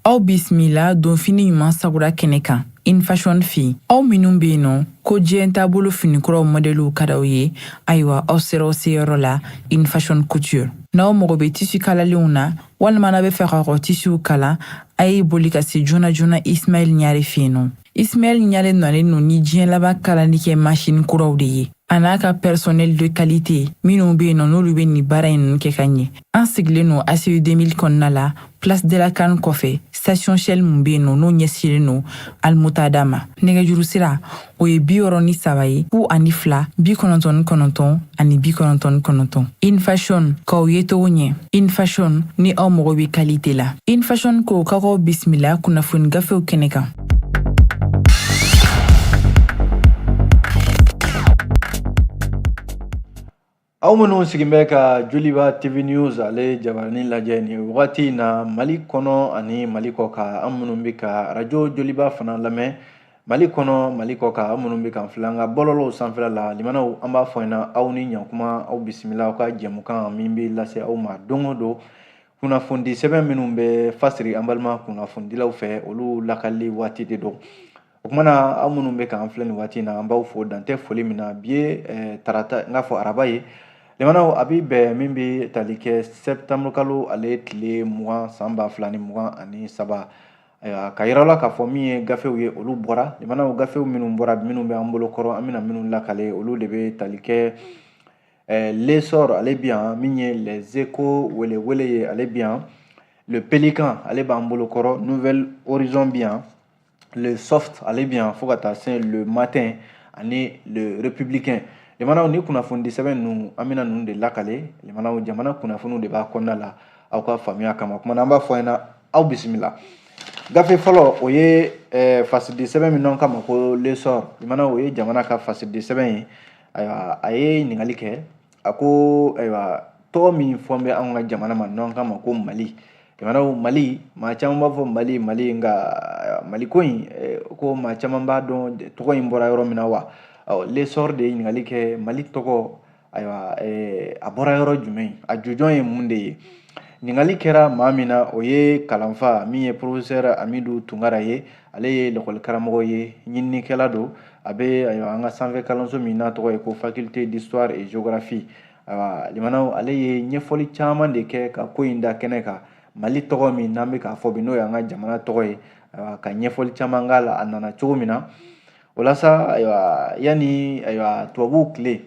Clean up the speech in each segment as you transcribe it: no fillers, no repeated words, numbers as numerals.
Aw bisimila donfini ɲuman sagura kɛnɛ kan InFashion fɛ yen. Aw minnu bɛ yen nɔ ko diɲɛ taabolo finikuraw mɔdɛliw ka d'aw ye, ayiwa aw sera aw seyɔrɔ la InFashion Couture. N'aw mago bɛ tisi kalalenw na walima n'aw bɛ fɛ k'aw ka tisiw kala, a ye boli ka se joona joona Ismaɛl Ɲare fɛ yen nɔ. Ismaɛl Ɲare nalen don ni diɲɛ laban kalali kɛ masini kuraw de ye, a n'a ka personnel de qualité minnu bɛ yen nɔ n'olu bɛ nin baara in ninnu kɛ ka ɲɛ. An sigilen don ACI 2000 kɔnɔna la, place de la CAN kɔfɛ, station Shell mun bɛ yen nɔ n'o ɲɛsinnen don Almutada ma. Nɛgɛjuru sira o ye 63 ye, 02 99 ani 99. InFashion, k'aw ye cogo ɲɛ. InFashion, ni aw mago bɛ qualité la. InFashion ko k'aw bisimila kunnafoni gafew kɛnɛ kan. Aw minnu sigilen bɛ ka Joliba TV News ale jabarani lajɛ nin wagati in na Mali kɔnɔ ani Mali kɔkan, an minnu bɛ ka arajo Joliba fana lamɛn Mali kɔnɔ, Mali kɔkan, an minnu bɛ k'an filɛ an ka bɔlɔlɔw sanfɛla la, limanaw, an b'a fɔ ɲɛna aw ni ɲankuma, aw bisimila aw ka jɛmukan min bɛ lase aw ma don o don, kunnafonidi sɛbɛn minnu bɛ fasiri an balima kunnafonidilaw fɛ, olu lakalili waati de don. O kuma na, aw minnu bɛ k'an filɛ nin waati in na, an b'aw fo dantɛ foli min na. Bi ye tarata, n k'a fɔ araba ye, limanaw, a bɛ bɛn min bɛ tali kɛ septembre kalo ale tile 20 san 2023. Ayiwa, ka yira la k'a fɔ min ye gafew ye, olu bɔra. Limanaw, gafew minnu bɔra, minnu bɛ an bolo kɔrɔ, an bɛna minnu lakale, olu de bɛ tali kɛ L'Essor, ale bi yan, min ye Les Échos, welewele ye, ale bi yan, Le Pélican, ale b'an bolo kɔrɔ, Nouvel Horizon bi yan, Le Soft, ale bi yan, fo ka taa se Le Matin ani Le Républicain. Limanaw, ni kunnafonidi sɛbɛn ninnu, an bɛna ninnu de lakale. Limanaw, jamana kunnafoniw de b'a kɔnɔna la aw ka faamuya kama. Kuma na, an b'a fɔ ɲɛna aw bisimila. Gafe fɔlɔ, o ye fasidi sɛbɛn min n'an k'a ma ko L'Essor. Limanaw, o ye jamana ka fasidi sɛbɛn ye. Ayiwa, a ye ɲininkali kɛ, a ko ayiwa, tɔgɔ min fɔ bɛ anw ka jamana ma n'an k'a ma ko Mali. Jamanaw, Mali, maa caman b'a fɔ Mali, Mali, nka Mali ko in, ko maa caman b'a dɔn tɔgɔ in bɔra yɔrɔ min na wa? Ɔ, L'Essor de ye ɲininkali kɛ, Mali tɔgɔ, ayiwa, a bɔra yɔrɔ jumɛn, a jujɔn ye mun de ye? Ɲininkali kɛra maa min na, o ye kalanfa min ye professeur Amidu Tunkara ye. Ale ye lakɔli karamɔgɔ ye, ɲininikɛla don. A bɛ ayiwa an ka sanfɛ kalanso min n'a tɔgɔ ye ko faculté d'histoire et géographie. Ayiwa, limanaw, ale ye ɲɛfɔli caman de kɛ ka ko in da kɛnɛ kan. Mali tɔgɔ min n'an bɛ k'a fɔ bi, n'o y'an ka jamana tɔgɔ ye, ayiwa, ka ɲɛfɔli caman k'a la, a nana cogo min na. O la sa, ayiwa, yanni ayiwa tubabuw tile,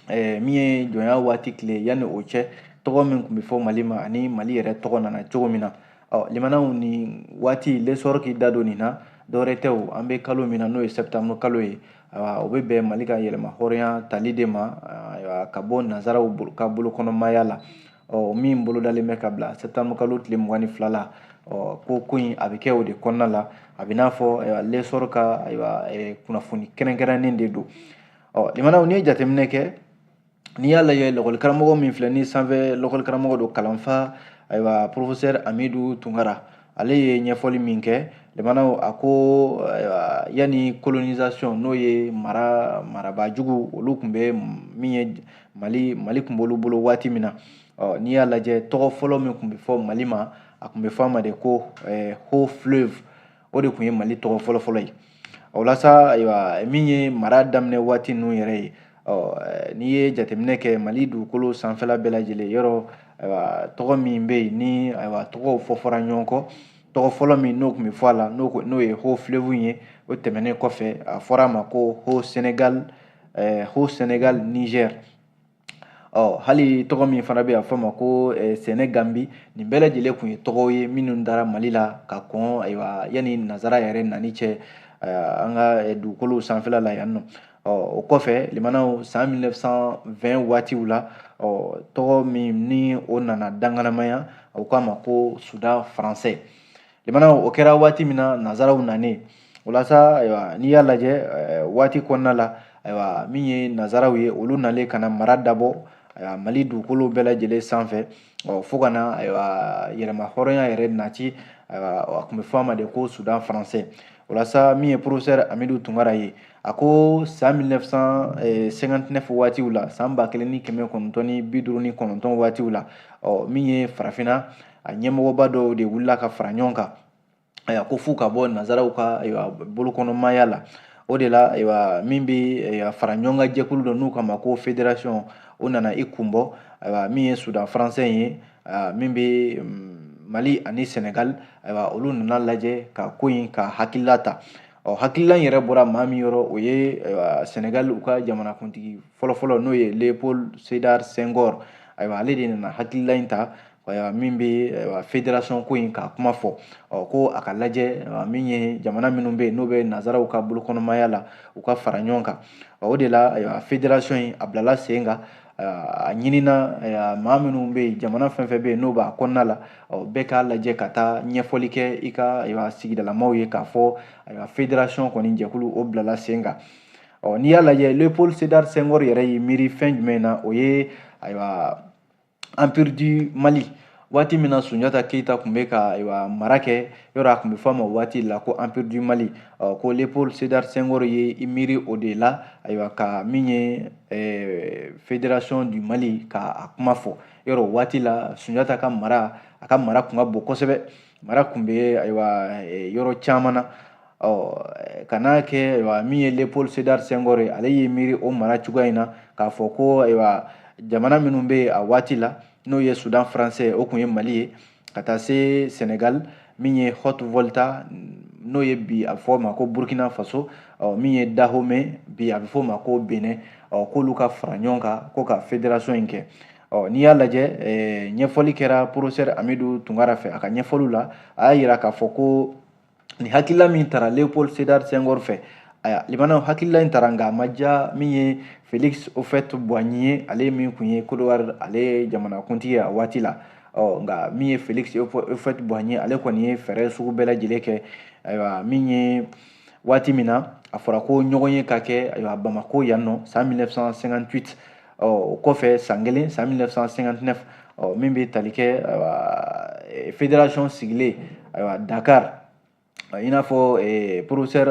min ye jɔnya waati tile, yanni o cɛ, tɔgɔ min tun bɛ fɔ Mali ma ani Mali yɛrɛ tɔgɔ nana cogo min na. Ɔ, limanaw, nin waati L'Essor k'i da don nin na, dɔwɛrɛ tɛ o, an bɛ kalo min na, n'o ye septembre kalo ye, ayiwa, o bɛ bɛn Mali ka yɛlɛma hɔrɔnya tali de ma, ayiwa, ka bɔ nanzaraw ka bolokɔnɔmaya la. Ɔ, min bolodalen bɛ ka bila septembre kalo tile 22 la. Ɔ, ko in a bɛ kɛ o de kɔnɔna la. A bɛ n'a fɔ ayiwa L'Essor ka ayiwa kunnafoni kɛrɛnkɛrɛnnen de don. Ɔ, limanaw, n'i ye jateminɛ kɛ, n'i y'a lajɛ, lakɔli karamɔgɔ min filɛ ni sanfɛ lakɔli karamɔgɔ don, kalanfa, ayiwa, professeur Amidu Tunkara, ale ye ɲɛfɔli min kɛ, limanaw, a ko ayiwa, yanni colonisation, n'o ye marabaajugu, olu tun bɛ min ye Mali tun b'olu bolo waati min na. Ɔ, n'i y'a lajɛ, tɔgɔ fɔlɔ min tun bɛ fɔ Mali ma, a tun bɛ fɔ a ma de ko Haut Fleuve. O de tun ye Mali tɔgɔ fɔlɔ-fɔlɔ ye. O la sa, ayiwa, min ye mara daminɛ waati ninnu yɛrɛ ye, ɔ, n'i ye jateminɛ kɛ Mali dugukolo sanfɛla bɛɛ lajɛlen yɔrɔ, ayiwa, tɔgɔ min bɛ yen ni ayiwa tɔgɔw fɔ fɔra ɲɔgɔn kɔ, tɔgɔ fɔlɔ min n'o tun bɛ fɔ a la, n'o ye Haut Fleuve ye, o tɛmɛnen kɔfɛ, a fɔra a ma ko Haut Sénégal, Haut Sénégal Niger. Ɔ, hali tɔgɔ min fana bɛ yen, a fɔ a ma ko Sénégambie. Nin bɛɛ lajɛlen tun ye tɔgɔw ye minnu dara Mali la ka kɔn, ayiwa, yanni nanzara yɛrɛ nani cɛ an ka dugukolow sanfɛla la yan nɔ. Ɔ, o kɔfɛ, limanaw, san 1920 waatiw la, ɔ, tɔgɔ min ni o nana danganamaya, o k'a ma ko Soudan français. Limanaw, o kɛra waati min na nanzaraw nanen. O la sa, ayiwa, n'i y'a lajɛ waati kɔnɔna la, ayiwa, min ye nanzaraw ye, olu nalen ka na mara dabɔ, ayiwa, Mali dugukolo bɛɛ lajɛlen sanfɛ. Ɔ, fo ka na ayiwa yɛlɛma hɔrɔnya yɛrɛ nati, ayiwa, a tun bɛ fɔ a ma de ko Soudan français. O la sa, min ye professeur Amidu Tunkara ye, a ko san 1959 waatiw la, san 1959 waatiw la, ɔ, min ye farafinna a ɲɛmɔgɔba dɔw de wulila ka fara ɲɔgɔn kan. Ayiwa, ko f'u ka bɔ nanzaraw ka ayiwa bolokɔnɔmaya la. O de la, ayiwa, min bɛ fara ɲɔgɔn kan jɛkulu dɔ n'u k'a ma ko fédération, o nana i kun bɔ. Ayiwa, min ye Soudan français ye, min bɛ Mali ani Sénégal, ayiwa, olu nana lajɛ ka ko in ka hakilila ta. Ɔ, hakilila in yɛrɛ bɔra maa min yɔrɔ, o ye ayiwa Sénégal u ka jamanakuntigi fɔlɔfɔlɔ, n'o ye Léopold Sédar Senghor. Ayiwa, ale de nana hakilila in ta, ayiwa, min bɛ ayiwa fédération ko in ka kuma fɔ. Ɔ, ko a ka lajɛ min ye jamana minnu bɛ yen n'o bɛ nanzaraw ka bolokɔnɔmaya la, u ka fara ɲɔgɔn kan. O de la, ayiwa, fédération in a bilala sen kan. A ɲinina maa minnu bɛ yen, jamana fɛn fɛn bɛ yen n'o b'a kɔnɔna la, bɛɛ k'a lajɛ ka taa ɲɛfɔli kɛ i ka ayiwa sigidalamaw ye, k'a fɔ ayiwa fédération kɔni jɛkulu o bilala sen kan. Ɔ, n'i y'a lajɛ, Léopold Sédar Senghor yɛrɛ y'i miiri fɛn jumɛn na? O ye ayiwa Empire du Mali. Waati min na Sunjata Keyita tun bɛ ka ayiwa mara kɛ yɔrɔ, a tun bɛ fɔ a ma waati la ko Empire du Mali. Ɔ, ko Léopold Sédar Senghor ye i miiri o de la, ayiwa, ka min ye fédération du Mali ka a kuma fɔ yɔrɔ. Waati la Sunjata ka mara, a ka mara tun ka bon kosɛbɛ, mara tun bɛ ayiwa yɔrɔ caman na. Ɔ, ka n'a kɛ ayiwa min ye Léopold Sédar Senghor ye, ale y'i miiri o mara cogoya in na k'a fɔ ko ayiwa jamana minnu bɛ yen a waati la, n'o ye Soudan français, o tun ye Mali ye, ka taa se Sénégal, min ye Haute Volta, n'o ye bi a bɛ fɔ o ma ko Burkina Faso, ɔ, min ye Dahomey, bi a bɛ fɔ o ma ko Benin, ɔ, k'olu ka fara ɲɔgɔn kan ko ka fédération in kɛ. Ɔ, n'i y'a lajɛ, ɲɛfɔli kɛra professeur Amidu Tunkara fɛ. A ka ɲɛfɔliw la, a y'a yira k'a fɔ ko nin hakilila min tara Léopold Sédar Senghor fɛ, aya limanaw, hakilila in tara, nka a ma diya min ye Félix Houphouët-Boigny ye, ale min tun ye Côte d'Ivoire ale ye jamanakuntigi ye a waati la. Ɔ, nka min ye Félix Houphouët-Boigny, ale kɔni ye fɛɛrɛ sugu bɛɛ lajɛlen kɛ. Ayiwa, min ye waati min na a fɔra ko ɲɔgɔn ye ka kɛ ayiwa Bamako yan nɔ san 1958, ɔ, o kɔfɛ san kelen, san 1959, ɔ, min bɛ tali kɛ ayiwa fédération sigilen ayiwa Dakar, i n'a fɔ professeur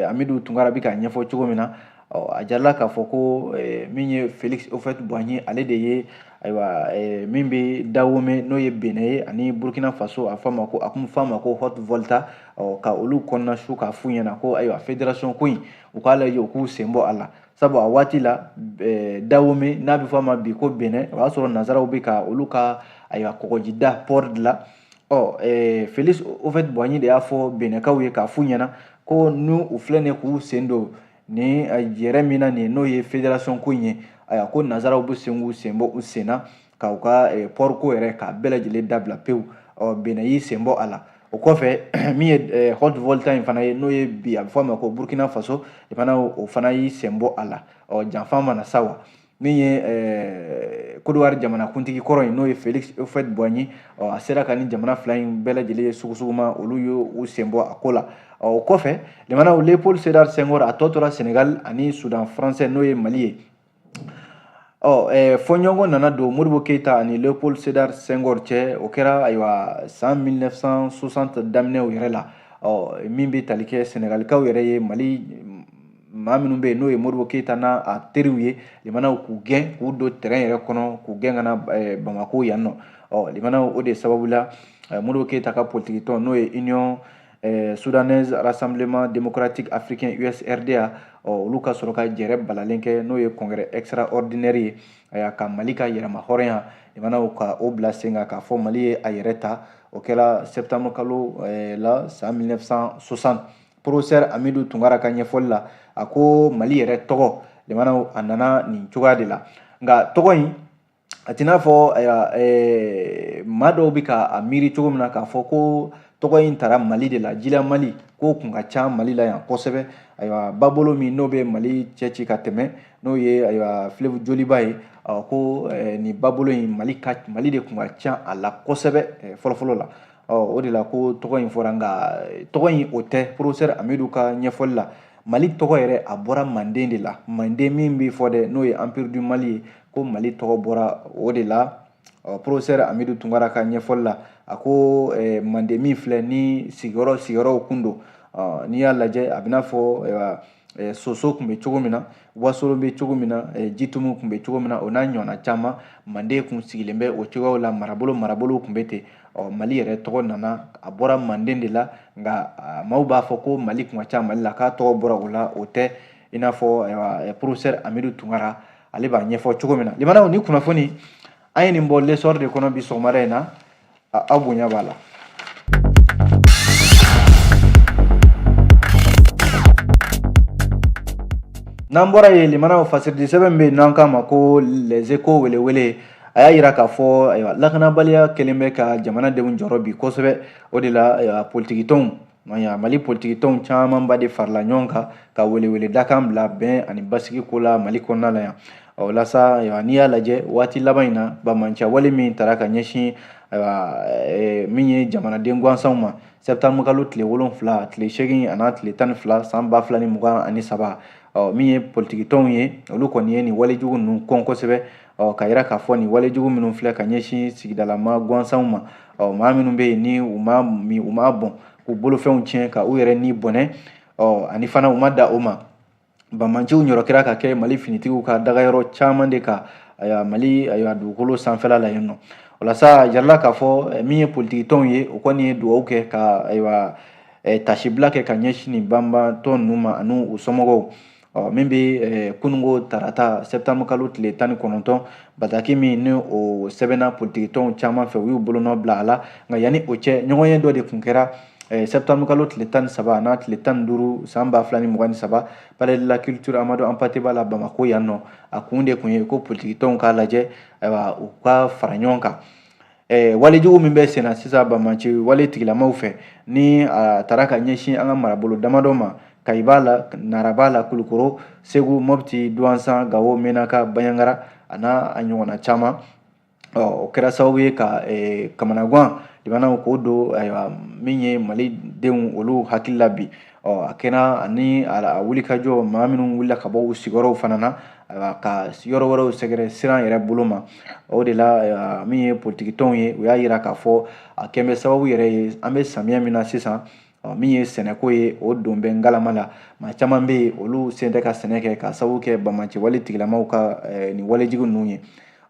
Amidu Tunkara bɛ k'a ɲɛfɔ cogo min na. A jarala k'a fɔ ko min ye Félix Houphouët-Boigny, ale de ye ayiwa min bɛ Dahomey, n'o ye Benin ye, ani Burkina Faso, a fɔ a ma ko, a kun fɔ a ma ko Haute Volta, ɔ, ka olu kɔnɔna su k'a f'u ɲɛna ko ayiwa fédération ko in, u k'a lajɛ u k'u sen bɔ a la, sabu a waati la Dahomey, n'a bɛ fɔ a ma bi ko Benin, o y'a sɔrɔ nanzaraw bɛ ka olu ka ayiwa kɔgɔjida port dilan. Ɔ, Félix Houphouët-Boigny de y'a fɔ Benɛkaw ye k'a f'u ɲɛna ko n'u u filɛ nin ye k'u sen don nin yɛrɛ min na nin, n'o ye fédération ko in ye, ayiwa, ko nanzaraw bɛ sen k'u sen bɔ u sen na ka u ka port ko yɛrɛ k'a bɛɛ lajɛlen dabila pewu. Ɔ, Benin y'i sen bɔ a la. O kɔfɛ, min ye Haute Volta in fana ye, n'o ye bi a bɛ fɔ a ma ko Burkina Faso fana, o fana y'i sen bɔ a la. Ɔ, janfa mana sa wa, min ye Côte d'Ivoire jamanakuntigi kɔrɔ in, n'o ye Félix Houphouët-Boigny, ɔ, a sera ka ni jamana fila in bɛɛ lajɛlen ye sugusuguma, olu y'u sen bɔ a ko la. Ɔ, o kɔfɛ, limanaw, Léopold Sédar Senghor a tɔ tora Sénégal ani Soudan français, n'o ye Mali ye. Ɔ, fɔɲɔgɔnkɔ nana don Modibo Keyita ani Léopold Sédar Senghor cɛ. O kɛra ayiwa san 1960 daminɛw yɛrɛ la. Ɔ, min bɛ tali kɛ Sénégalikaw yɛrɛ ye, Mali maa minnu bɛ yen, n'o ye Modibo Keyita n'a a teriw ye, limanaw, k'u gɛn k'u don terrain yɛrɛ kɔnɔ, k'u gɛn ka na Bamako yan nɔ. Ɔ, limanaw, o de sababu la, Modibo Keyita ka politiki tɔn, n'o ye Union soudanaise Rassemblement démocratique africain, USRDA, ɔ, olu ka sɔrɔ ka jɛrɛ balalen kɛ, n'o ye congrès extraordinaire ye, ayiwa, ka Mali ka yɛrɛma hɔrɔnya, limanaw, ka o bila sen kan, k'a fɔ Mali ye a yɛrɛ ta. O kɛra septembre kalo la san 1960. Professeur Amidu Tunkara ka ɲɛfɔli la, a ko Mali yɛrɛ tɔgɔ, limanaw, a nana nin cogoya de la. Nka tɔgɔ in, a t'i n'a fɔ ayiwa maa dɔw bɛ ka a miiri cogo min na, k'a fɔ ko tɔgɔ in tara Mali de la, jila Mali ko kun ka ca Mali la yan kosɛbɛ. Ayiwa, babolo min n'o bɛ Mali cɛ ci ka tɛmɛ, n'o ye ayiwa fleuve Joliba ye, ko nin babolo in, Mali ka Mali de kun ka ca a la kosɛbɛ fɔlɔfɔlɔ la. Ɔ, o de la ko tɔgɔ in fɔra, nka tɔgɔ in o tɛ. Professeur Amidu ka ɲɛfɔli la, Mali tɔgɔ yɛrɛ, a bɔra Manden de la. Manden min bɛ fɔ dɛ, n'o ye Empire du Mali ye, ko Mali tɔgɔ bɔra o de la. Ɔ, professeur Amidu Tunkara ka ɲɛfɔli la, a ko Manden min filɛ ni sigiyɔrɔ sigiyɔrɔw kun don, n'i y'a lajɛ, a bɛ n'a fɔ ayiwa Soso tun bɛ cogo min na, Wasolon bɛ cogo min na, Jitumu tun bɛ cogo min na, o n'a ɲɔgɔnna caman. Manden tun sigilen bɛ o cogoyaw la, marabolo tun bɛ ten. Ɔ, Mali yɛrɛ tɔgɔ nana, a bɔra Manden de la, nka maaw b'a fɔ ko Mali tun ka ca Mali la, k'a tɔgɔ bɔra o la. O tɛ, i n'a fɔ ayiwa professeur Amidu Tunkara ale b'a ɲɛfɔ cogo min na. Limanaw, ni kunnafoni an ye nin bɔ L'Essor de kɔnɔ bi sɔgɔmada in na, aw bonya b'a la. N'an bɔra yen, limanaw, fasiridi sɛbɛn bɛ yen n'an k'a ma ko Les Échos welewele, a y'a yira k'a fɔ ayiwa lakanabaliya kɛlen bɛ ka jamanadenw jɔrɔ bi kosɛbɛ. O de la ayiwa politikitɔnw, Mali politikitɔnw camanba de farala ɲɔgɔn kan ka welewele dakan bila bɛn ani basigi ko la Mali kɔnɔna la yan. O la sa, ayiwa, n'i y'a lajɛ waati laban in na, banbaanciya wale min tara ka ɲɛsin ayiwa min ye jamanaden gansanw ma septembre kalo tile 7, tile 8 ani tile 12 san 2023, ɔ, min ye politikitɔnw ye, olu kɔni ye nin walejugu ninnu kɔn kosɛbɛ. Ɔ, ka yira k'a fɔ nin walejugu minnu filɛ ka ɲɛsin sigidalama gansanw ma, ɔ, maa minnu bɛ yen ni u ma min, u ma bɔn, k'u bolofɛnw tiɲɛ, ka u yɛrɛ ni bɔnɛ. Ɔ, ani fana u ma da o ma, banbaanciw ɲɔrɔkɛra ka kɛ Mali finitigiw ka dagayɔrɔ caman de kan, ayiwa, Mali ayiwa dugukolo sanfɛla la yen nɔ. O la sa, a jirala k'a fɔ min ye politikitɔnw ye, o kɔni ye dugawu kɛ ka ayiwa tasibila kɛ ka ɲɛsin nin banbaatɔ ninnu ma ani u somɔgɔw. Ɔ, min bɛ kununko tarata septembre kalo tile 19, bataki min ni o sɛbɛnna politikitɔnw caman fɛ, u y'u bolonɔ bila a la. Nka yanni o cɛ, ɲɔgɔnye dɔ de tun kɛra septembre kalo tile 13 n'a tile 15 san 2023, palais de la culture Amadou Hampâté Bâ la Bamako yan nɔ. A kun de tun ye ko politikitɔnw k'a lajɛ, ayiwa, u ka fara ɲɔgɔn kan walejugu min bɛ senna sisan banbaanci wale tigilamaw fɛ, ni a taara ka ɲɛsin an ka marabolo damadɔ ma: Kayi b'a la, Nara b'a la, Kulukoro, Segu, Mopti, Duwansan, Gawo, Menaka, Banjagara a n'a a ɲɔgɔnna caman. Ɔ, o kɛra sababu ye ka kamanagan limanaw k'o don ayiwa min ye malidenw olu hakili la bi. Ɔ, a kɛra ani a wulikajɔ, maa minnu wulila ka bɔ u sigiyɔrɔw fana na, ayiwa, ka yɔrɔ wɛrɛw sɛgɛrɛ siran yɛrɛ bolo ma. O de la, min ye politikitɔnw ye, u y'a yira k'a fɔ a kɛn bɛ sababu yɛrɛ ye, an bɛ samiyɛ min na sisan, min ye sɛnɛko ye, o don bɛ ngalama la. Maa caman bɛ yen, olu sen tɛ ka sɛnɛ kɛ k'a sababu kɛ banbaanci wale tigilamaw ka nin walejugu ninnu ye.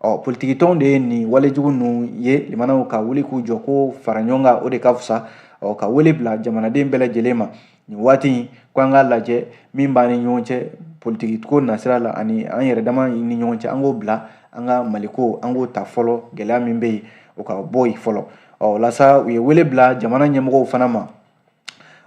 Ɔ, politikitɔnw de ye nin walejugu ninnu ye, limanaw, ka wuli k'u jɔ ko fara ɲɔgɔn kan, o de ka fisa. Ɔ, ka wele bila jamanaden bɛɛ lajɛlen ma nin waati in, ko an k'a lajɛ min b'an ni ɲɔgɔn cɛ politiki ko nasira la ani an yɛrɛ dama ni ɲɔgɔn cɛ, an k'o bila, an ka Maliko an k'o ta fɔlɔ, gɛlɛya min bɛ yen, o ka bɔ yen fɔlɔ. Ɔ, o la sa, u ye wele bila jamana ɲɛmɔgɔw fana ma,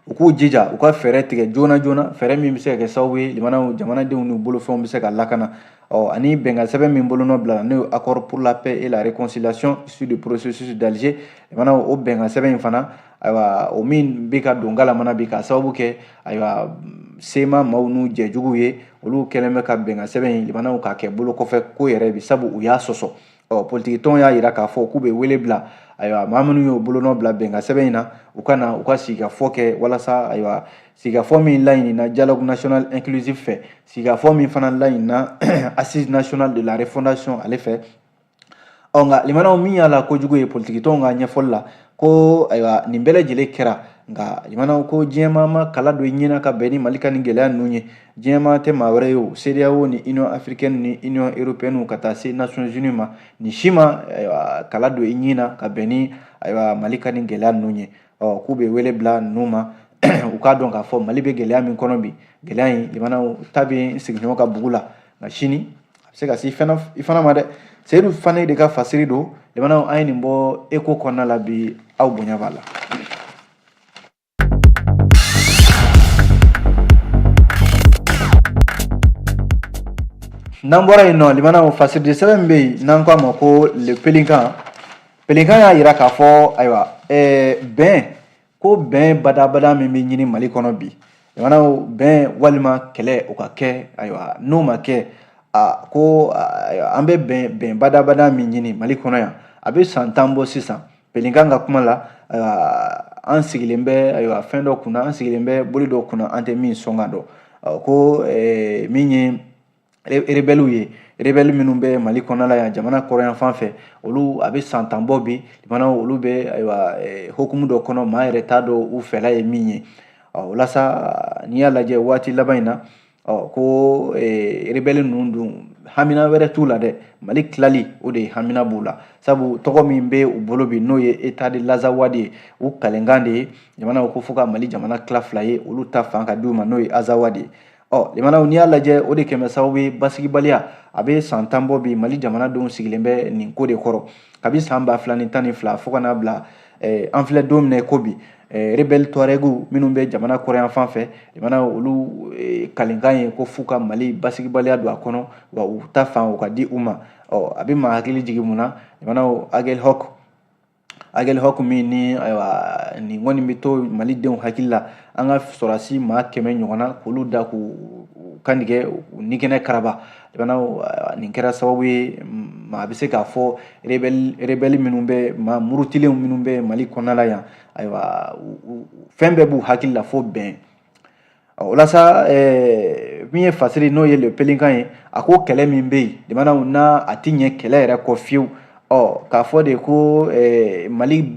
u k'u jija u ka fɛɛrɛ tigɛ joona joona, fɛɛrɛ min bɛ se ka kɛ sababu ye, limanaw, jamanadenw n'u bolofɛnw bɛ se ka lakana. Ɔ, ani bɛnkan sɛbɛn min bolonɔ bila, n'o ye accord pour la paix et la réconciliation issu du processus d'Alger, limanaw, o bɛnkan sɛbɛn in fana, ayiwa, o min bɛ ka don galamana bi k'a sababu kɛ ayiwa CMA maaw n'u jɛjuguw ye, olu kɛlen bɛ ka bɛnkan sɛbɛn in, limanaw, k'a kɛ bolo kɔfɛ ko yɛrɛ bi, sabu u y'a sɔsɔ. Ɔ, politikitɔnw y'a yira k'a fɔ k'u bɛ wele bila ayiwa maa minnu y'o bolonɔ bila bɛnkan sɛbɛn in na, u ka na u ka sigikafɔ kɛ, walasa ayiwa sigikafɔ min laɲinina dialogue national inclusif fɛ, sigikafɔ min fana laɲinina assise nationale de la refondation ale fɛ. Ɔ, nka limanaw, min y'a la kojugu ye politikitɔnw ka ɲɛfɔli la, ko ayiwa nin bɛɛ lajɛlen kɛra, nka limanaw, ko diɲɛmaa ma kala don i ɲɛna ka bɛn ni Mali ka nin gɛlɛya ninnu ye. Diɲɛmaa tɛ maa wɛrɛ ye o, CEDEAO ni Union africaine ni Union européenne ka taa se Nations unies ma, nin si ma ayiwa kala don i ɲin na ka bɛn ni ayiwa Mali ka nin gɛlɛya ninnu ye. Ɔ, k'u bɛ wele bila ninnu ma, u k'a dɔn k'a fɔ Mali bɛ gɛlɛya min kɔnɔ bi, gɛlɛya in, limanaw, ta bɛ sigiɲɔgɔn ka bugu la, nka sini a bɛ se ka se i fana ma dɛ. Seyidu Fane de ka fasiri don. Limanaw, an ye nin bɔ Échos kɔnɔna la bi, aw bonya b'a la. N'an bɔra yen nɔ, limanaw, fasiridi sɛbɛn min bɛ yen n'an ko a ma ko Le Pélican, Pélican y'a yira k'a fɔ ayiwa bɛn ko, bɛn badabada min bɛ ɲini Mali kɔnɔ bi, limanaw, bɛn walima kɛlɛ, o ka kɛ. Ayiwa, n'o ma kɛ, a ko an bɛ bɛn badabada min ɲini Mali kɔnɔ yan, a bɛ san 10 bɔ sisan. Pélican ka kuma la, ayiwa, an sigilen bɛ ayiwa fɛn dɔ kunna, an sigilen bɛ boli dɔ kunna, an tɛ min sɔn ka dɔn, ko min ye rebelles ye, rebelles minnu bɛ Mali kɔnɔna la yan, jamana kɔrɔyan fɛ, olu a bɛ san 10 bɔ bi, limanaw, olu bɛ ayiwa hokumu dɔ kɔnɔ, maa yɛrɛ t'a dɔn u fɛla ye min ye. Ɔ, o la sa, n'i y'a lajɛ waati laban in na Ɔ ko rebelle ninnu dun hamina wɛrɛ t'u la dɛ, Mali tilali o de ye hamina b'u la, sabu tɔgɔ min bɛ u bolo bi n'o ye État de l'Azawad ye, u kalenkan de ye jamana ko fo ka Mali jamana tila fila ye, olu ta fan ka di u ma, n'o ye Azawad ye. Ɔ limanaw, n'i y'a lajɛ, o de kɛmɛ sababu ye basigibaliya a bɛ san 10 bɔ bi. Mali jamanadenw sigilen bɛ nin ko de kɔrɔ kabi san 2012 fo ka n'a bila an filɛ don min na ko bi. Rebelle Touareg minnu bɛ jamana kɔrɔyan fan fɛ, jamana olu kalenkan ye ko f'u ka Mali basigibaliya don a kɔnɔ, wa u ta fan o ka di u ma. Ɔ a bɛ maa hakili jigin mun na? Jamanaw, Aguelhok min ni ayiwa nin kɔni bɛ to Malidenw hakili la, an ka sɔrɔdasi maa 100 ɲɔgɔnna k'olu da k'u kantigɛ u nikɛnɛ karaba. Jamanaw, nin kɛra sababu ye maa bɛ se k'a fɔ rebelle minnu bɛ, maa murutilenw minnu bɛ Mali kɔnɔna la yan, ayiwa fɛn bɛɛ b'u hakili la fo bɛn. O la sa, min ye fasiri n'o ye Le Pélican ye, a ko kɛlɛ min bɛ yen jamanaw n'a a ti ɲɛ kɛlɛ yɛrɛ kɔ fiyewu. Ɔ k'a fɔ de ko Mali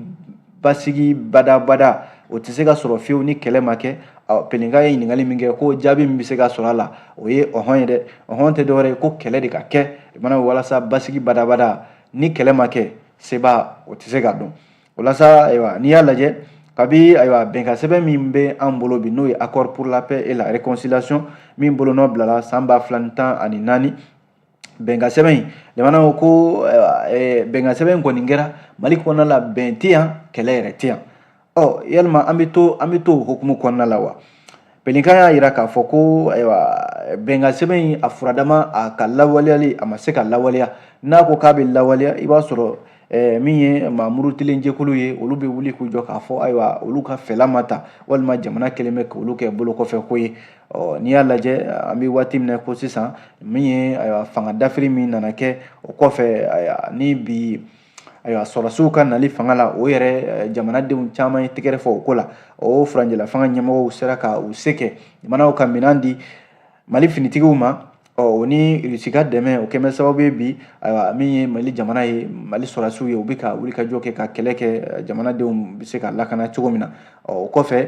basigi badabada o tɛ se ka sɔrɔ fiyewu ni kɛlɛ ma kɛ. Ɔ Pélican ye ɲininkali min kɛ, ko jaabi min bɛ se ka sɔrɔ a la, o ye ɔhɔn ye dɛ. Ɔhɔn tɛ dɔwɛrɛ ye ko kɛlɛ de ka kɛ jamanaw walasa basigi badabada. Ni kɛlɛ ma kɛ, seba o tɛ se ka dɔn. O la sa, ayiwa n'i y'a lajɛ kabi ayiwa bɛnkan sɛbɛn min bɛ an bolo bi, n'o ye Accord pour la paix et la réconciliation min bolonɔ bilala san 2014, bɛnkan sɛbɛn in jamanaw ko bɛnkan sɛbɛn in kɔni kɛra Mali kɔnɔna la, bɛn tɛ yan, kɛlɛ yɛrɛ tɛ yan. Ɔ yalima an bɛ to o hukumu kɔnɔna la wa? Pélican y'a yira k'a fɔ ko ayiwa bɛnkan sɛbɛn in a furadama a ka lawaleyali a ma se ka lawaleya. N'a ko k'a bɛ lawaleya, i b'a sɔrɔ min ye maa murutilen jɛkulu ye, olu bɛ wuli k'u jɔ k'a fɔ ayiwa olu ka fɛla ma ta, walima jamana kɛlen bɛ k'olu kɛ bolokɔfɛ ko ye. Ɔ n'i y'a lajɛ, an bɛ waati min na ko sisan, min ye ayiwa fanga dafiri min nana kɛ o kɔfɛ, ayiwa ni bi ayiwa sɔrɔdasiw ka nali fanga la, o yɛrɛ jamanadenw caman ye tɛgɛrɛ fɔ o ko la. O furancɛla fanga ɲɛmɔgɔw sera ka u se kɛ jamanaw ka minɛn di Mali finitigiw ma. Ɔ o ni Irisi ka dɛmɛ, o kɛmɛ sababu ye bi ayiwa min ye Mali jamana ye, Mali sɔrɔdasiw ye, u bɛ ka wuli ka jɔ kɛ ka kɛlɛ kɛ jamanadenw bɛ se ka lakana cogo min na. Ɔ o kɔfɛ,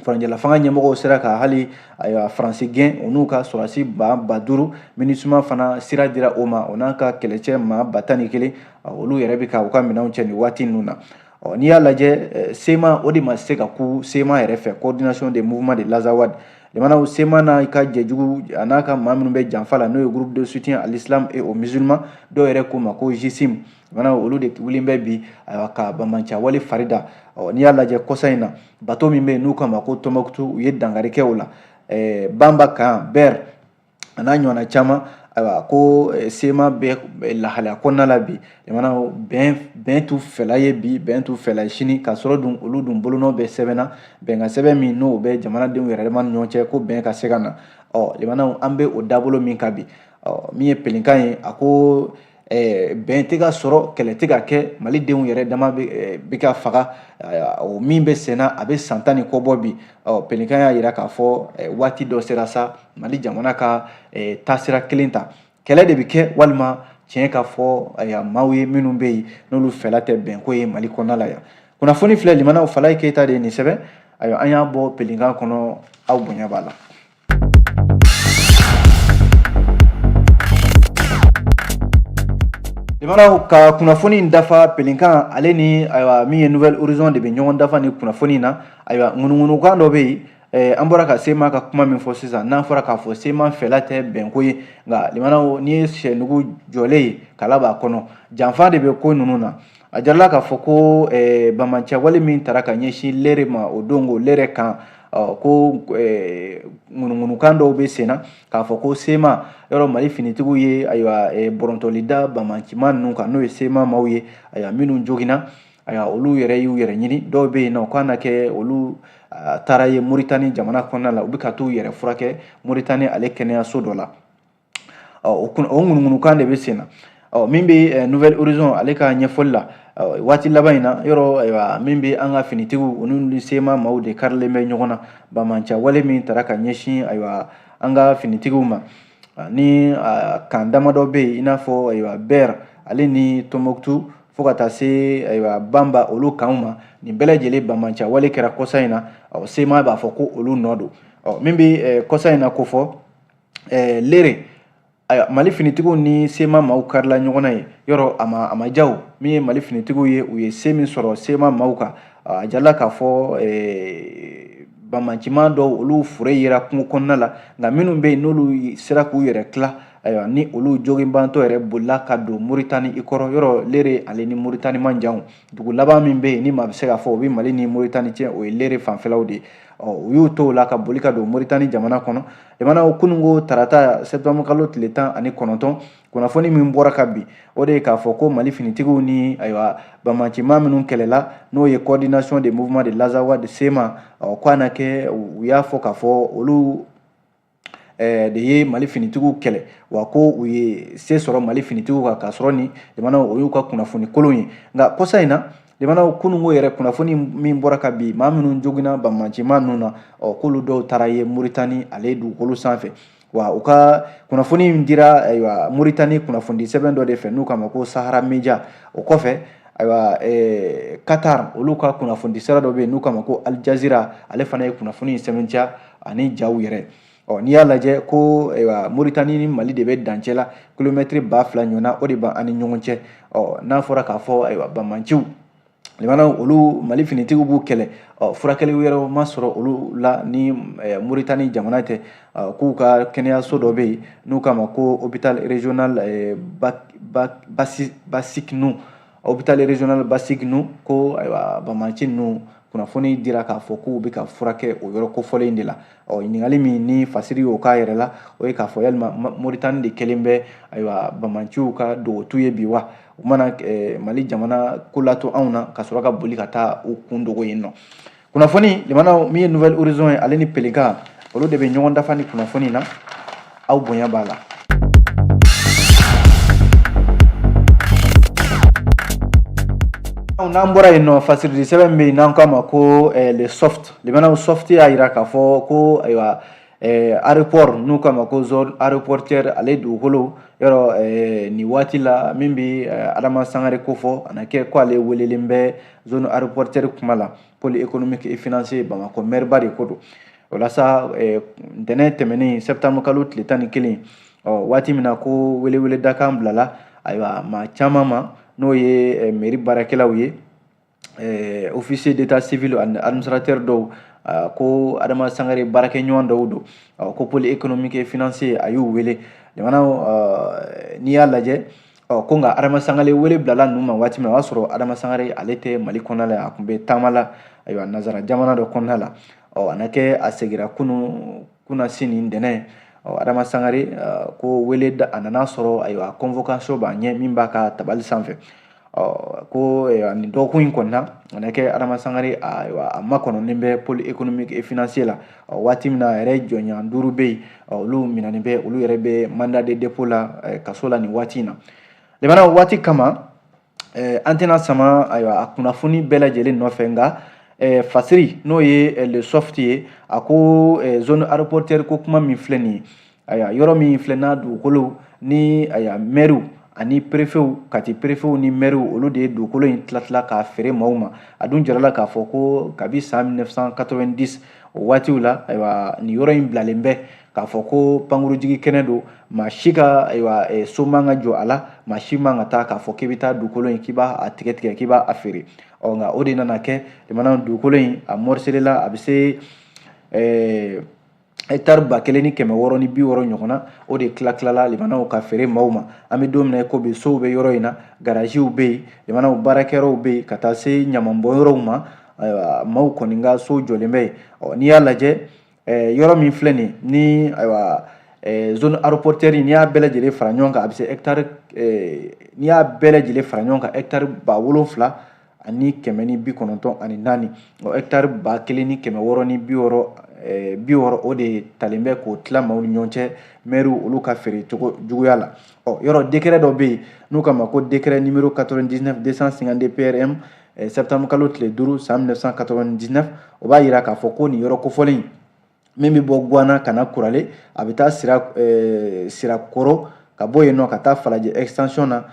furancɛla fanga ɲɛmɔgɔw sera ka hali ayiwa Faransi gɛn, o n'u ka sɔrɔdasi 5000. MINUSMA fana sira dira o ma, o n'a ka kɛlɛcɛ maa 11,000, olu yɛrɛ bɛ ka u ka minɛnw cɛ nin waati ninnu na. Ɔ n'i y'a lajɛ, CMA o de ma se ka ku CMA yɛrɛ fɛ, Coordination des mouvements de l'Azawad. Jamanaw, CMA n'a ka jɛjugu a n'a ka maa minnu bɛ janfa la, n'o ye Groupe de soutien à l'islam et aux musulmans, dɔw yɛrɛ k'o ma ko GSIM, jamanaw olu de wulilen bɛ bi ayiwa ka banbaanci wale fari da. Ɔ n'i y'a lajɛ, kɔsa in na bateau min bɛ yen n'u k'a ma ko Tombouctou, u ye dankari kɛ o la Banba kan Ber a n'a ɲɔgɔnna caman. Ayiwa ko CMA bɛ lahalaya kɔnɔna la bi, jamanaw bɛn t'u fɛla ye bi, bɛn t'u fɛla ye sini, k'a sɔrɔ dun olu dun bolonɔ bɛ sɛbɛn na, bɛnkan sɛbɛn min n'o bɛ jamanadenw yɛrɛ dama ni ɲɔgɔn cɛ ko bɛn ka se ka na. Ɔ limanaw, an bɛ o dabolo min kan bi, ɔ min ye Pélican ye, a ko bɛn tɛ ka sɔrɔ, kɛlɛ tɛ ka kɛ, Malidenw yɛrɛ dama bɛ ka faga, o min bɛ senna a bɛ san 10 ni kɔ bɔ bi. Ɔ Pélican y'a yira k'a fɔ waati dɔ sera sa, Mali jamana ka taasira kelen ta, kɛlɛ de bɛ kɛ walima tiɲɛ ka fɔ ayiwa maaw ye minnu bɛ yen n'olu fɛla tɛ bɛnko ye Mali kɔnɔna la yan. Kunnafoni filɛ limanaw, Falaye Keyita de ye nin sɛbɛn. Ayiwa an y'a bɔ Pélican kɔnɔ, aw bonya b'a la. Limanaw, ka kunnafoni in dafa, Pélican ale ni ayiwa min ye Nouvel Horizon de bɛ ɲɔgɔn dafa ni kunnafoni in na. Ayiwa ŋunuŋunukan dɔ bɛ yen, an bɔra ka CMA ka kuma min fɔ sisan, n'a fɔra k'a fɔ CMA fɛla tɛ bɛnko ye, nka limanaw, n'i ye sɛnugu jɔlen ye kala b'a kɔnɔ, janfa de bɛ ko ninnu na. A jarala k'a fɔ ko banbaanciya min taara ka ɲɛsin Léré ma o don ko Léré kan, ko ŋunuŋunukan dɔw bɛ sen na k'a fɔ ko CMA yɔrɔ Mali finitigiw ye ayiwa bɔrɔntɔli da banbaancima ninnu kan, n'o ye CMA maaw ye, ayiwa minnu joginna, ayiwa olu yɛrɛ y'u yɛrɛ ɲini. Dɔw bɛ yen nɔ k'a na kɛ olu taara ye Moritani jamana kɔnɔna la, u bɛ ka t'u yɛrɛ furakɛ Moritani ale kɛnɛyaso dɔ la. O ŋunuŋunukan de bɛ sen na. Ɔ min bɛ Nouvel Horizon ale ka ɲɛfɔli la waati laban in na yɔrɔ, ayiwa min bɛ an ka finitigiw, olu ni CMA maaw de karilen bɛ ɲɔgɔn na banbaanci wale min taara ka ɲɛsin ayiwa an ka finitigiw ma ni kan damadɔ bɛ yen, i n'a fɔ ayiwa Ber ale ni Tombouctou fo ka taa se ayiwa Banba, olu kanw ma. Nin bɛɛ lajɛlen banbaanci wale kɛra kɔsa in na. Ɔ CMA b'a fɔ ko olu nɔ don. Ɔ min bɛ kɔsa in na ko fɔ. Lere, ayiwa, Mali finitigiw ni CMA maaw karila ɲɔgɔn na ye. Yɔrɔ a ma jaw min ye Mali finitigiw ye, u ye se min sɔrɔ CMA maaw kan, a jala k'a fɔ banbaanciman dɔw, olu fure yera kungo kɔnɔna la. Nka minnu bɛ yen, n'olu sera k'u yɛrɛ tila, ayiwa, ni olu joginbantɔ yɛrɛ bolila ka don Moritani i kɔrɔ. Yɔrɔ Lere ale ni Moritani man jan. Dugu laban min bɛ yen ni maa bɛ se k'a fɔ o bɛ Mali ni Moritani cɛ, o ye Lere fanfɛlaw de ye. Ɔ, u y'u to o la ka boli ka don Moritani jamana kɔnɔ. Jamana kununko tarata, septembre kalo tile 19, kunnafoni min bɔra ka bin, o de ye k'a fɔ ko Mali finitigiw ni, ayiwa, banbaancimaa minnu kɛlɛla, n'o ye Coordination des mouvements de l'Azawad, CMA, ɔ, ko a na kɛ u y'a fɔ k'a fɔ olu de ye Mali finitigiw kɛlɛ, wa ko u ye se sɔrɔ Mali finitigiw kan, k'a sɔrɔ ni jamana o y'u ka kunnafoni kolon ye. Nka kɔsa in na, jamana kununko yɛrɛ, kunnafoni min bɔra ka bin, maa minnu joginna banbaancimaa ninnu na, ɔ, k'olu dɔw taara ye Moritani ale dugukolo sanfɛ. Wa u ka kunnafoni in dira, ayiwa, Moritani kunnafoni sɛbɛn dɔ de fɛ n'u k'a ma ko Sahara Media. O kɔfɛ, ayiwa, Qatar, olu ka kunnafoni sira dɔ bɛ yen n'u k'a ma ko Al Jazeera, ale fana ye kunnafoni in sɛbɛntiya ani jaw yɛrɛ. Ɔ, n'i y'a lajɛ ko, ayiwa, Moritani ni Mali de bɛ dancɛ la, kilomɛtiri 2000 ɲɔgɔnna, o de b'an ni ɲɔgɔn cɛ. Ɔ, n'a fɔra k'a fɔ, ayiwa, banbaanciw limana, olu Mali finitigiw b'u kɛlɛ, ɔ, furakɛli wɛrɛw ma sɔrɔ olu la ni Moritani jamana tɛ. K'u ka kɛnɛyaso dɔ bɛ yen n'u k'a ma ko hôpital régional Bassiknou, hôpital régional Bassiknou, ko, ayiwa, banbaanci ninnu, kunnafoni dira k'a fɔ k'u bɛ ka furakɛ o yɔrɔ kofɔlen de la. Ɔ, ɲininkali min ni fasiri y'o k'a yɛrɛ la, o ye k'a fɔ yalima Moritani de kɛlen bɛ, ayiwa, banbaanciw ka dogotu ye bi wa? U mana Mali jamana ko lato anw na ka sɔrɔ ka boli ka taa u kun dogo yen nɔ. Kunnafoni jamana min ye Nouvel Horizon ye, ale ni Pelinka, olu de bɛ ɲɔgɔn dafa ni kunnafoni na. Aw bonya b'a la. N'an bɔra yen nɔ, fasiridi sɛbɛn bɛ yen n'an k'a ma ko Le Soft. Limanaw, Soft y'a jira k'a fɔ ko, ayiwa, aéroport n'u k'a ma ko zone aéroportuaire, ale dugukolo yɔrɔ, nin waati la min bɛ Adama Sangare ko fɔ, a na kɛ ko ale welelen bɛ zone aéroportuaire kuma la, pôle économique et financier Bamakɔ maire ba de ko don. O la sa, ntɛnɛn tɛmɛnen, septembre kalo tile 11, ɔ, waati min na ko welewele dakan bilala, ayiwa, maa caman ma, n'o ye mairie baarakɛlaw ye, officier d'état civil ani administrateur dɔw, ko Adama Sangare baarakɛɲɔgɔn dɔw don, ko pôle économique et financier a y'u wele. Jamana, n'i y'a lajɛ, ɔ, ko nka Adama Sangare wele bilala ninnu ma waati min na, o y'a sɔrɔ Adama Sangare ale tɛ Mali kɔnɔna la, a tun bɛ taama la, ayiwa, nanzara jamana dɔ kɔnɔna la. Ɔ, a na kɛ a segira kunun kunasini ntɛnɛn. Ɔ, Adama Sangare ko wele a nana sɔrɔ, ayiwa, convocation b'a ɲɛ min b'a ka tabali sanfɛ. Ɔ, ko nin dɔgɔkun in kɔnɔna, a na kɛ Adama Sangare, ayiwa, a makɔnɔnen bɛ pôle économique et financier la. Ɔ, waati min na a yɛrɛ jɔnɲɔgɔn duuru bɛ yen, olu minɛnen bɛ, olu yɛrɛ bɛ mandat de dépôt la, kaso la nin waati in na. Limana, waati kama, an tɛna sama, ayiwa, a kunnafoni bɛɛ lajɛlen nɔfɛ. Nka fasiri n'o ye Le Soft ye, a ko zone aéroportuaire ko kuma min filɛ nin ye, ayiwa, yɔrɔ min filɛ n'a dugukolo ni, ayiwa, maires ani préfets, Kati préfets ni maires, olu de ye dugukolo in tila tila k'a feere maaw ma. A dun jirala k'a fɔ ko kabi san 1990, o waatiw la, ayiwa, nin yɔrɔ in bilalen bɛ k'a fɔ ko pankurujigi kɛnɛ don. Maa si ka, ayiwa, so man ka jɔ a la, maa si man ka taa k'a fɔ k'i bɛ taa dugukolo in k'i b'a tigɛ tigɛ k'i b'a feere. Ɔ, nka o de nana kɛ, jamana dugukolo in a morcelé la, a bɛ se hectare 1660 ɲɔgɔn na, o de tila tilala limanaw ka feere maaw ma. An bɛ don min na i ko bi, sow bɛ yɔrɔ in na, garaziw bɛ yen, limanaw, baarakɛyɔrɔw bɛ yen, ka taa se ɲamanbɔnyɔrɔw ma. Ayiwa, maaw kɔni ka so jɔlen bɛ yen. Ɔ, n'i y'a lajɛ, yɔrɔ min filɛ nin ni, ayiwa, zone aéroportuaire, n'i y'a bɛɛ lajɛlen fara ɲɔgɔn kan, a bɛ se hectare, n'i y'a bɛɛ lajɛlen fara ɲɔgɔn kan, hectare 7194. Ɔ, hectare 1660, o de talen bɛ k'o tila maaw ni ɲɔgɔn cɛ, maires olu ka feere cogo juguya la. Ɔ, yɔrɔ décret dɔ bɛ yen n'u k'a ma ko décret numéro 99 252 PRM, septembre kalo tile 5 san 1999, o b'a yira k'a fɔ ko nin yɔrɔ kofɔlen min bɛ bɔ Guwana ka na Kurale, a bɛ taa sira Sirakɔrɔ, ka bɔ yen nɔ ka taa Falajɛ extension na,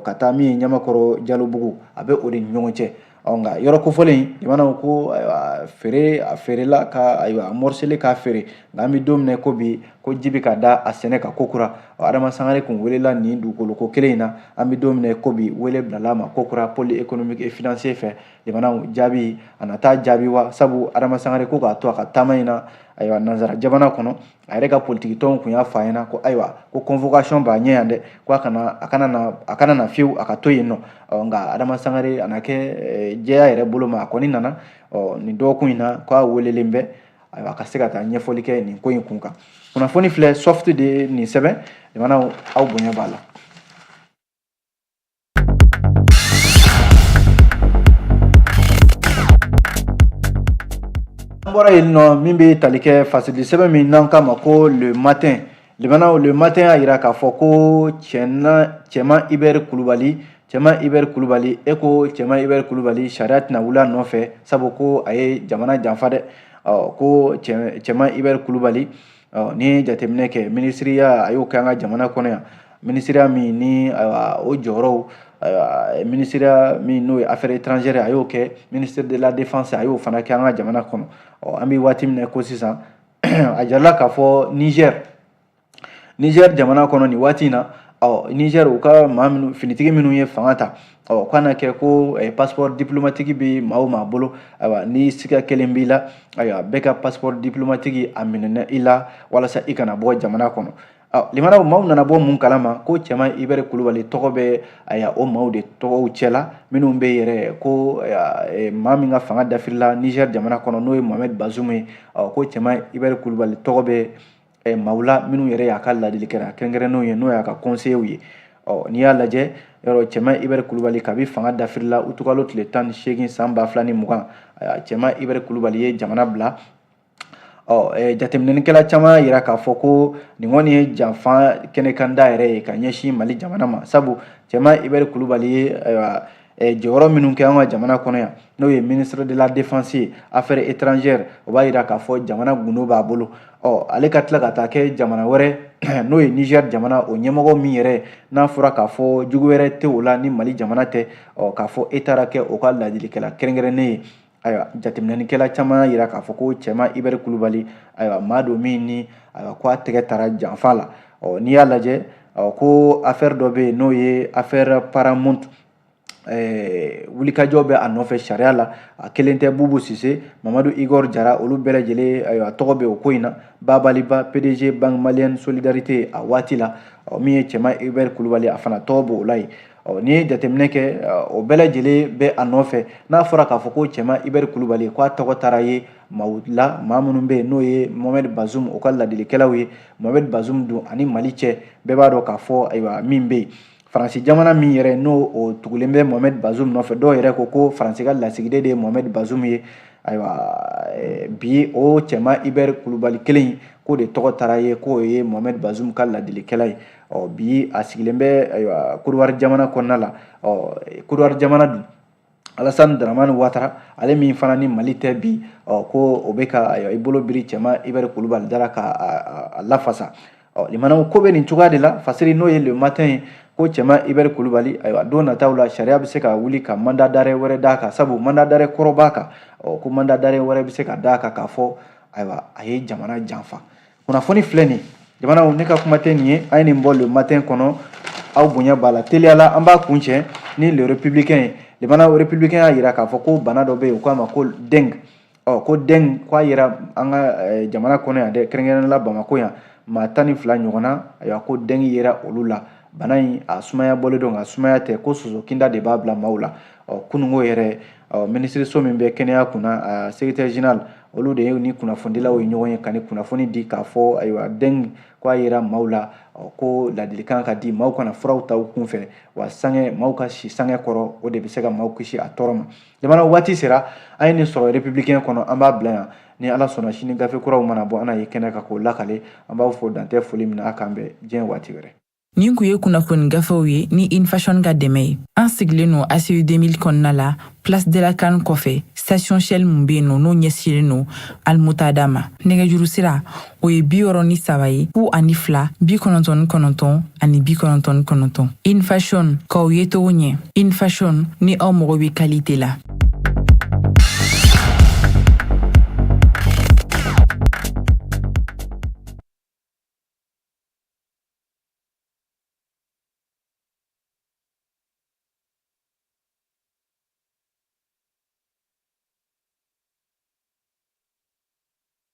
ka taa min ye Ɲamakɔrɔ Jalobugu, a bɛ o de ni ɲɔgɔn cɛ. Ɔ nka yɔrɔ kofɔlen limanaw ko ayiwa feere a feerela ka ayiwa a morcelé k'a feere, nka an bɛ don min na ko bi ko ji bɛ ka da a sɛnɛ kan kokura. Ɔ Adama Sangare kun welela nin dugukolo ko kelen in na, an bɛ don min na ko bi wele bilala a ma kokura pôle économique et financier fɛ. Limanaw jaabi a na taa jaabi wa, sabu Adama Sangare ko k'a to a ka taama in na ayiwa nansara jamana kɔnɔ, a yɛrɛ ka politiki tɔnw kun y'a fɔ a ɲɛna ko ayiwa ko convocation b'a ɲɛ yan dɛ, ko a kana na fiyewu, a ka to yen nɔ. Ɔ nka Adama Sangare a na kɛ jɛya yɛrɛ bolo ma, a kɔni nana. Ɔ nin dɔgɔkun in na ko a welelen bɛ ayiwa a ka se ka taa ɲɛfɔli kɛ nin ko in kun kan. Kunnafoni filɛ soft de nin sɛbɛn, limanaw aw bonya b'a la. An bɔra yen nɔ, min bɛ tali kɛ fasidi sɛbɛn min n'an k'a ma ko Le Matin, limanaw Le Matin y'a jira k'a fɔ ko Cɛman Ibɛri Kulubali, Cɛman Ibɛri Kulubali, e ko Cɛman Ibɛri Kulubali sariya tɛna wuli a nɔfɛ, sabu ko a ye jamana janfa dɛ. Ɔ ko Cɛman Ibɛri Kulubali, ɔ n'i ye jateminɛ kɛ minisiriya a y'o kɛ an ka jamana kɔnɔ yan, minisiriya min ni ayiwa o jɔyɔrɔw, ayiwa minisiriya min n'o ye affaires étrangères a y'o kɛ, ministre de la défense a y'o fana kɛ an ka jamana kɔnɔ. Ɔ an bɛ waati min na ko sisan, a jirala k'a fɔ Niger jamana kɔnɔ nin waati in na, ɔ Niger u ka maa minnu finitigi minnu ye fanga ta, ɔ k'a na kɛ ko passeport diplomatique bɛ maa o maa bolo, ayiwa ni siga kelen b'i la, ayiwa bɛɛ ka passeport diplomatique a minɛna i la walasa i kana bɔ jamana kɔnɔ. Ɔ limanaw maaw nana bɔ mun kalama ko Cɛman Ibɛri Kulubali tɔgɔ bɛ ayiwa o maaw de tɔgɔw cɛla minnu bɛ yɛrɛ ko maa min ka fanga dafirila Niger jamana kɔnɔ n'o ye Mohamed Bazoum ye. Ɔ ko Cɛman Ibɛri Kulubali tɔgɔ bɛ maaw la minnu yɛrɛ y'a ka ladilikɛla kɛrɛnkɛrɛnnenw ye, n'o y'a ka conseillers ye. Ɔ n'i y'a lajɛ yɔrɔ Cɛman Ibɛri Kulubali kabi fanga dafirila utukalo tile 18 san 2020, Cɛman Ibɛri Kulubali ye jamana bila. Ɔ jateminɛnikɛla caman y'a jira k'a fɔ ko nin kɔni ye janfa kɛnɛkanda yɛrɛ ye ka ɲɛsin Mali jamana ma, sabu Cɛman Ibɛri Kulubali ye ayiwa jɔyɔrɔ minnu kɛ an ka jamana kɔnɔ yan, n'o ye ministre de la défense ye, affaires étrangères, o b'a jira k'a fɔ jamana gundo b'a bolo. Ɔ ale ka tila ka taa kɛ jamana wɛrɛ n'o ye Niger jamana o ɲɛmɔgɔ min yɛrɛ n'a fɔra k'a fɔ jugu wɛrɛ tɛ o la ni Mali jamana tɛ, ɔ k'a fɔ e taara kɛ o ka ladilikɛla kɛrɛnkɛrɛnnen ye. Ayiwa jateminɛnikɛla caman y'a jira k'a fɔ ko Cɛman Ibɛri Kulubali ayiwa maa don min ni ayiwa ko a tɛgɛ taara janfa la. Ɔ n'i y'a lajɛ ko affaire dɔ bɛ yen n'o ye affaire Paramount, wulikajɔ bɛ a nɔfɛ sariya la, a kelen tɛ, Bubu Sise, Mamadu Igor Jara, olu bɛɛ lajɛlen ayiwa tɔgɔ bɛ o ko in na. Babaliba PDG Banque Malienne Solidarité a waati la, min ye Cɛman Ibɛri Kulubali a fana tɔgɔ b'o la yen. Ɔ n'i ye jateminɛ kɛ o bɛɛ lajɛlen bɛ a nɔfɛ. N'a fɔra k'a fɔ ko Cɛman Ibɛri Kulubali k'a tɔgɔ taara ye maaw la, maa minnu bɛ yen n'o ye Mohamed Bazoum o ka ladilikɛlaw ye, Mohamed Bazoum dun ani Mali cɛ bɛɛ b'a dɔn k'a fɔ ayiwa min bɛ yen, Faransi jamana min yɛrɛ n'o o tugulen bɛ Mohamed Bazoum nɔfɛ, dɔw yɛrɛ ko ko Faransi ka lasigiden de ye Mohamed Bazoum ye. Ayiwa bi o Cɛman Ibɛri Kulubali kelen k'o de tɔgɔ taara ye k'o ye Mohamed Bazoum ka ladilikɛla ye. Ɔ bi a sigilen bɛ ayiwa Kodowari jamana kɔnɔna la. Ɔ Kodowari jamana dun, Alassane Dramane Ouattara ale min fana ni Mali tɛ bi, ɔ ko o bɛ ka ayiwa i bolo biri Cɛman Ibɛri Kulubali da la ka a lafasa. Ɔ limanaw ko bɛ nin cogoya de la. Fasiri n'o ye Le Matin ye ko Cɛman Ibɛri Kulubali ayiwa don nataw la sariya bɛ se ka wuli ka mandat d'arrêt wɛrɛ d'a kan, sabu mandat d'arrêt kɔrɔ b'a kan. Ɔ ko mandat d'arrêt wɛrɛ bɛ se ka d'a kan k'a fɔ ayiwa a ye jamana janfa. Kunnafoni filɛ nin jamanaw, ne ka kuma tɛ nin ye, an ye nin bɔ Le Matin kɔnɔ, aw bonya b'a la. Teliya la an b'a kuncɛ ni Le Républicain ye. Limanaw Républicain y'a jira k'a fɔ ko bana dɔ bɛ yen u k'a ma ko dengue. Ɔ ko dengue k'a yera an ka jamana kɔnɔ yan dɛ, kɛrɛnkɛrɛnnenya la Bamakɔ yan, maa 12 ɲɔgɔnna ayiwa ko dengue yera olu la. Bana in a sumaya bɔlen don, nka sumaya tɛ, ko soso kinda de b'a bila maaw la. Ɔ kununko yɛrɛ, ɔ minisiriso min bɛ kɛnɛya kunna, a secrétaire général, olu de ye ni kunnafonidilaw ye ɲɔgɔn ye ka ni kunnafoni di k'a fɔ ayiwa dengue ko a yera maaw la. Ɔ ko ladilikan ka di maaw kana furaw ta u kunfɛ, wa sange maaw ka si sange kɔrɔ, o de bɛ se ka maaw kisi a tɔɔrɔ ma. Jamana waati sera, an ye nin sɔrɔ Républicain kɔnɔ, an b'a bila yan. Ni Ala sɔnna sini gafe kuraw mana bɔ, an na ye kɛnɛ kan k'o lakale. An b'aw fo dantɛ foli min na, a k'an bɛn diɲɛ waati wɛrɛ. Nin kun ye kunnafoni gafew ye ni Infashion ka dɛmɛ ye. An sigilen don ACI 2000 kɔnɔna la, Place de la CAN kɔfɛ, station Shell mun bɛ yen nɔ n'o ɲɛsinnen don Almutada ma. Nɛgɛjuru sira o ye 63 ye 02 99 ani 99. Infashion k'aw ye cogo ɲɛ. Infashion ni aw mago bɛ qualité la.